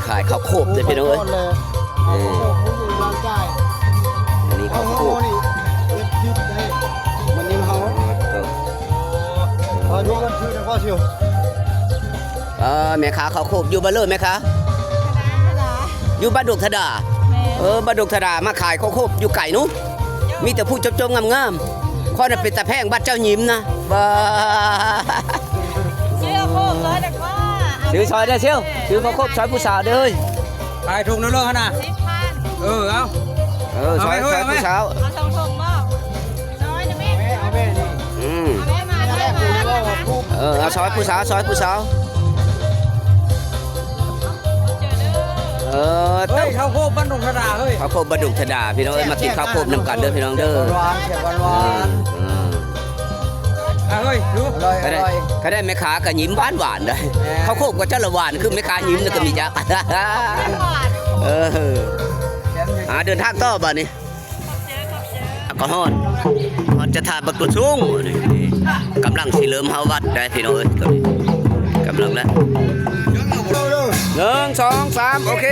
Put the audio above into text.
ຂາຍເຂົ້າໂຄບເດ້ພີ່ນ້ອງເອີຍ. ເອີ ອັນນີ້ເຂົ້າໂຄບ ເຮັດຄລິບໄດ້ ມັນຍັງເຮົາ ເອີ ເອີ ເອີ ແມ່ຄ້າເຂົ້າໂຄບຢູ່ບ້ານເລີແມ່ຄ້າ ຢູ່ບ້ານດົງທະດາ. ແມ່ນ ເອີ ບ້ານດົງທະດາ ມາຂາຍເຂົ້າໂຄບຢູ່ໄກເນາະ. ມີແຕ່ຜູ້ຈົບໆງາມໆ. ຂ້ອຍນະເປັນຕາແພງບັດເຈົ້າຍິມນະ. ບໍ່ ຊື້ເຂົ້າໂຄບຊອຍແດ່ກວ່າ ຊື້ຊອຍແດ່ຊຽວ ຊື້ເຂົ້າໂຄບຊອຍຜູ້ສາວເດີ້. ຂາຍຖົງເດີຫັ້ນນະ ສິບພັນ. ເອີ ເອົາ ເອີ ຊອຍ ເອົາໄປ ຊອຍຜູ້ສາວ ເອົາສອງຖົງບໍ່? ຊອຍນະແມ່ ເອົາແມ່ນີ້ ອືມ ເອົາແມ່ມາ ເອົາແມ່ມາ ເອີ ເອົາຊອຍຜູ້ສາວ ຊອຍຜູ້ສາວ. ເອີ ເອີ ເອີ ເຂົ້າໂຄບບ້ານດົງທະດາເຮີ້ຍ ເຂົ້າໂຄບບ້ານດົງທະດາ ພີ່ນ້ອງເອີຍ ມາກິນເຂົ້າໂຄບນຳກັນເດີພີ່ນ້ອງເດີ. ຫວານໆ ເອີ ເອີ ອ່ະເຮີ້ຍ ດູ ອະລ່ອຍ ອະລ່ອຍ ຄັນໄດ້ແມ່ຄ້າກໍຍິ້ມຫວານໆ ໄດ໋. ແມ່ນ ເຂົ້າໂຄບກໍຈະລະຫວານ ຄືແມ່ຄ້າຍິ້ມນະກໍມີຈັກ. ຫວານ ເອີ ອ່າ ເດີນທາງຕໍ່ບາດນີ້. ກໍຮອດ ຮອດຈະທາດບັກຕຸສູງ ນີ້ ກຳລັງຊິເລີ່ມເຂົ້າວັດໄດ໋ພີ່ນ້ອງເອີຍ ກຳລັງແລ້ວ ໜຶ່ງ ສອງ ສາມ ໂອເຄ.